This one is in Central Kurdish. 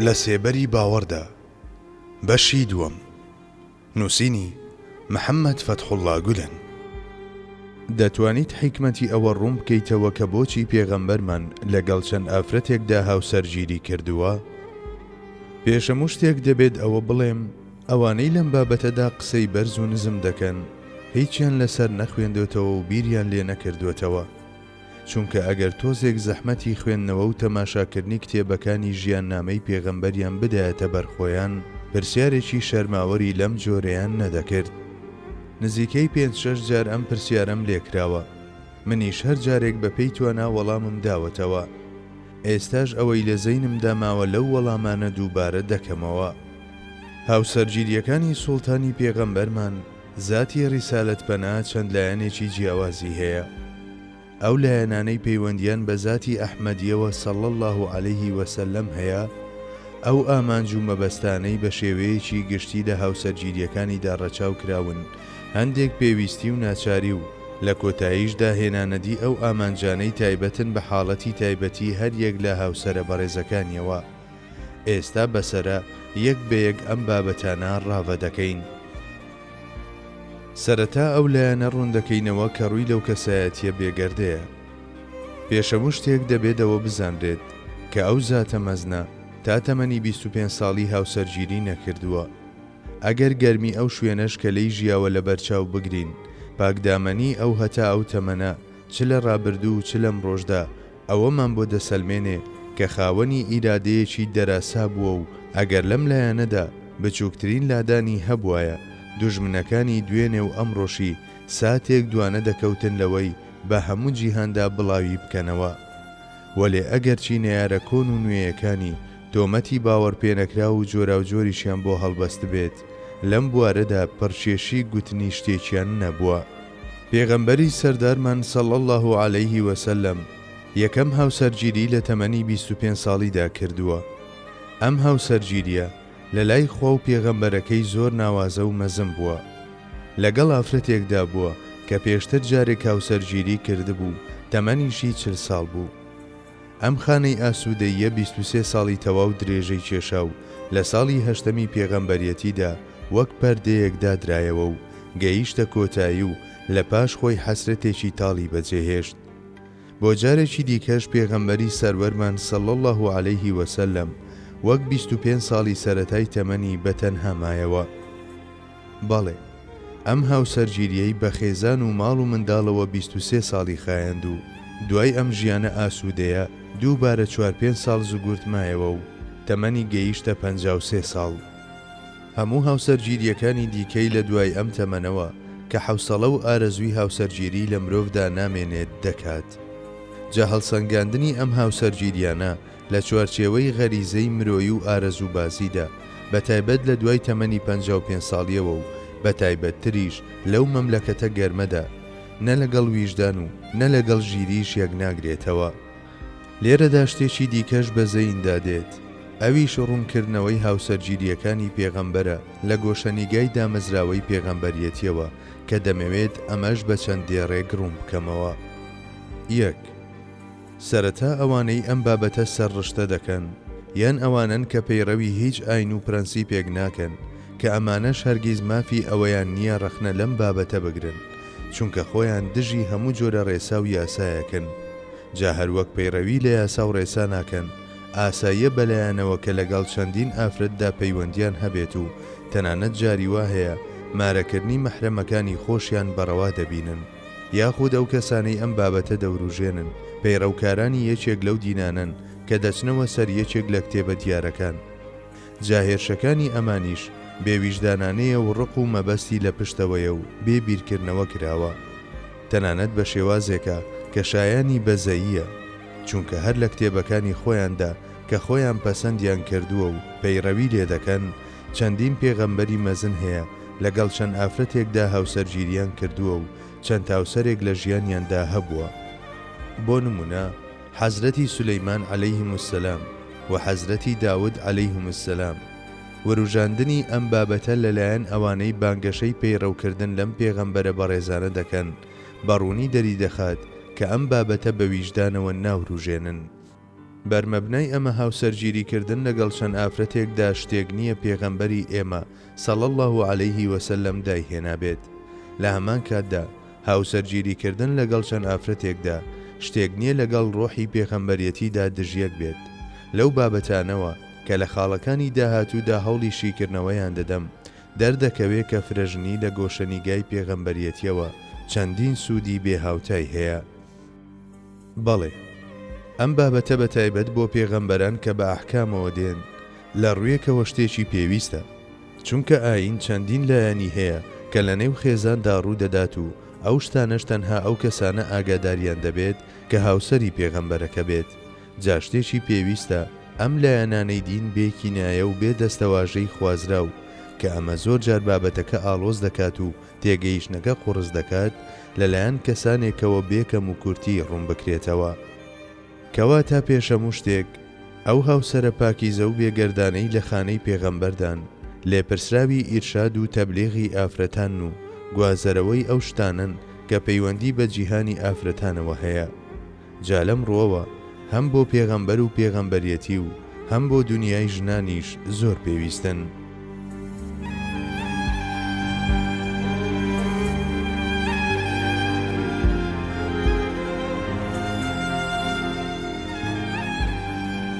لە سێبەری باوەڕدا، بەشی دووەم، نووسینی، محەممەد فەتحوڵڵا گولەن. دەتوانیت حیکمەتی ئەوە ڕوون بکەیتەوە کە بۆچی پێغەمبەرمان لەگەڵ چەند ئافرەتێکدا هاوسەرگیری کردووە؟ پێش هەموو شتێک دەبێت ئەوە بڵێم ئەوانەی لەم بابەتەدا قسەی بەرز و نزم دەکەن هیچیان لەسەر نەخوێندۆتەوە و بیریان لێ نەکردووەتەوە. چونکە ئەگەر تۆزێک زەحمەتی خوێندنەوە و تەماشاکردنی کتێبەکانی ژیاننامەی پێغەمبەریان بدایەتە بەر خۆیان، پرسیارێکی شەرماوەری لەم جۆرەیان نەدەکرد. نزیکەی پێنج شەش جار ئەم پرسیارەم لێکراوە، منیش هەر جارێک بە پێی توانا وەڵامم داوەتەوە. ئێستاش ئەوەی لە زەینمدا ماوە لەو وەڵامانە دووبارە دەکەمەوە. هاوسەرگیرییەکانی سوڵتانی پێغەمبەرمان، زاتی ڕیسالەتپەنا چەند لایەنێکی جیاوازی هەیە. ئەو لایەنانەی پەیوەندیان بە زاتی ئەحمەدیەوە صلی اللە علیه و سلم هەیە، ئەو ئامانج و مەبەستانەی بە شێوەیەکی گشتی لە هاوسەرگیریەکانیدا ڕەچاو کراون، هەندێک پێویستی و ناچاری و لە کۆتاییشدا هێنانەدی ئەو ئامانجانەی تایبەتن بە حاڵەتی تایبەتی هەر یەک لە هاوسەرە بەڕێزەکانیەوە. ئێستا بەسەرە یەک بە یەک ئەم بابەتانە ڕاڤە دەکەین. سەرەتا ئەو لایەنە ڕوون دەکەینەوە کە ڕووی لەو کەسایەتییە بێگەردەیە. پێش هەموو شتێک دەبێت ئەوە بزانرێت کە ئەو زاتە مەزنە تا تەمەنی 25 ساڵی هاوسەرگیری نەکردووە. ئەگەر گەرمی ئەو شوێنەش کە لێی ژیاوە لەبەرچاو بگرین، پاکدامەنیی ئەو هەتا ئەو تەمەنە چ لە ڕابردوو و چ لەمڕۆشدا ئەوەمان بۆ دەسەلمێنێ کە خاوەنی ئیرادەیەکی دەراسا بووە و ئەگەر لەم لایەنەدا بچووکترین لادانی هەبوایە دوژمنەکانی دوێنێ و ئەمڕۆشی ساتێک دوانەدەکەوتن لەوەی بە هەموو جیهاندا بڵاوی بکەنەوە. وەلێ ئەگەرچی نەیارە کۆن و نوێیەکانی تۆمەتی باوەڕپێنەکراو و جۆراوجۆریشیان بۆ هەڵبەستبێت لەم بوارەدا پڕکێشی گوتنی شتێکیان نەبووە. پێغەمبەری سەردارمان صلی اللە علیه و سلم یەکەم هاوسەرگیری لە تەمەنی 25 ساڵیدا کردووە. ئەم هاوسەرگیریە لە لای خوا و پێغەمبەرەکەی زۆر ناوازە و مەزن بووە. لەگەڵ ئافرەتێکدا بووە کە پێشتر جارێک هاوسەرگیری کردبوو تەمەنیشی 40 ساڵ بوو. ئەم خانەی ئاسوودەییە 23 ساڵی تەواو درێژەی کێشا و لە ساڵی هەشتەمی پێغەمبەریەتیدا وەک پەردەیەک دادرایەوە و گەیشتە کۆتایی و لە پاش خۆی حەسرەتێکی تاڵی بەجێهێشت. بۆ جارێکی دیکەش پێغەمبەری سەروەرمان صلی اللە علیه و سلم وەک 25 ساڵی سەرەتای تەمەنی بە تەنها مایەوە. بەڵێ، ئەم هاوسەرگیرییەی بە خێزان و ماڵ و منداڵەوە 23 ساڵی خایاند و دوای ئەم ژیانە ئاسوودەیە دووبارە چوار پێنج ساڵ زگورت مایەوە و تەمەنی گەیشتە 53 ساڵ. هەموو هاوسەرگیرییەکانی دیکەی لە دوای ئەم تەمەنەوە کە حەوسەڵە و ئارەزووی هاوسەرگیری لە مرۆڤدا نامێنێت دەکات. جا هەڵسەنگاندنی ئەم هاوسەرگیرییانە لە چوارچێوەی غەریزەی مرۆیی و ئارەزووبازیدا، بەتایبەت لە دوای تەمەنی 55 ساڵییەوە و بەتایبەتتریش لەو مەملەکەتە گەرمەدا، نە لەگەڵ ویژدان و نە لەگەڵ ژیرییش یەکناگرێتەوە. لێرەدا شتێکی دیکەش بە زەیندا دێت، ئەویش ڕوونکردنەوەی هاوسەرگیرییەکانی پێغەمبەرە لە گۆشەنیگای دامەزراوەی پێغەمبەریەتییەوە کە دەمەوێت ئەمەش بە چەند دێڕێک ڕوون بکەمەوە. یەک. سەرەتا ئەوانەی ئەم بابەتە سەرڕشتە دەکەن، یان ئەوانەن کە پەیڕەوی هیچ ئاین و پرەنسیپێک ناکەن، کە ئەمانەش هەرگیز مافی ئەوەیان نییە ڕەخنە لەم بابەتە بگرن، چونکە خۆیان دژی هەموو جۆرە ڕێسا و یاسایەکن. جا هەروەک پەیڕەوی لە یاسا و ڕێسا ناکەن، ئاساییە بەلایانەوە کە لەگەڵ چەندین ئافرەتدا پەیوەندیان هەبێت و تەنانەت جاری وا هەیە مارەکردنی مەحرەمەکانی خۆشیان بە ڕەوا دەبینن. یاخود ئەو کەسانەی ئەم بابەتە دەوروژێنن پەیڕەوکارانی یەکێک لەو دینانەن کە دەچنەوە سەر یەکێک لە کتێبە دیارەکان. جا هێرشەکانی ئەمانیش بێ ویژدانانەیە و ڕق و مەبەستی لە پشتەوەیە و بێ بیرکردنەوە کراوە. تەنانەت بە شێوازێکە کە شایانی بەزەییە. چونکە هەر لە کتێبەکانی خۆیاندا کە خۆیان پەسەندیان کردووە و پەیڕەوی لێ دەکەن، چەندین پێغەمبەری مەزن هەیە لەگەڵ چەند ئافرەتێکدا هاوسەرگیریان کردووە و چەند هاوسەرێک لە ژیانیاندا هەبووە. بۆ نموونە حەزرەتی سولەیمان علیهم السلام و حەزرەتی داود علیهم السلام. وروژاندنی ئەم بابەتە لەلایەن ئەوانەی بانگەشەی پەیڕەوکردن لەم پێغەمبەرە بەڕێزانە دەکەن بە ڕوونی دەریدەخات کە ئەم بابەتە بە ویژدانەوە ناوروژێنن. بەرمەبنای ئەمە هاوسەرگیری کردن لەگەڵ چەند ئافرەتێکدا شتێک نییە پێغەمبەری ئێمە صلی اللە علیه وسلم دایهێنابێت. لە هەمان کاتدا هاوسەرگیری کردن لەگەڵ چەند ئافرەتێکدا شتێک نییە لەگەڵ ڕۆحی پێغەمبەرێتیدا دژیەک بێت. لەو بابەتانەوە کە لە خاڵەکانی داهاتوودا هەوڵی شیکردنەوەیان دەدەم، دەردەکەوێ کە فرەژنی لە گۆشەنیگای پێغەمبەرێتیەوە چەندین سوودی بێ هاوتای هەیە. بەڵێ، ئەم بابەتە بە تایبەت بۆ پێغەمبەران کە بە ئەحکامەوە دێن، لە ڕوویەکەوە شتێکی پێویستە، چونکە ئایین چەندین لایەنی هەیە کە لە نێو خێزاندا ڕوو دەدات و ئەو شتانەش تەنها ئەو کەسانە ئاگاداریان دەبێت کە هاوسەری پێغەمبەرەکە بێت، جا شتێکی پێویستە ئەم لایەنانەی دین بێ کینایە و بێ دەستەواژەی خوازراو، کە ئەمە زۆر جار بابەتەکە ئاڵۆز دەکات و تێگەیشتنەکە قوڕس دەکات، لەلایەن کەسانێکەوە بێ کەموکورتی ڕوونبکرێتەوە. کەواتە پێش هەموو شتێک، ئەو هاوسەرە پاکیزە و بێگەردانەی لە خانەی پێغەمبەردان، لێپرسراوی ئیرشاد و تەبلیغی ئافرەتانن و گوازەرەوەی ئەو شتانەن کە پەیوەندی بە جیهانی ئافرەتانەوە هەیە. جا لەم ڕووەوە هەم بۆ پێغەمبەر و پێغەمبەرێتی و هەم بۆ دونیای ژنانیش زۆر پێویستن.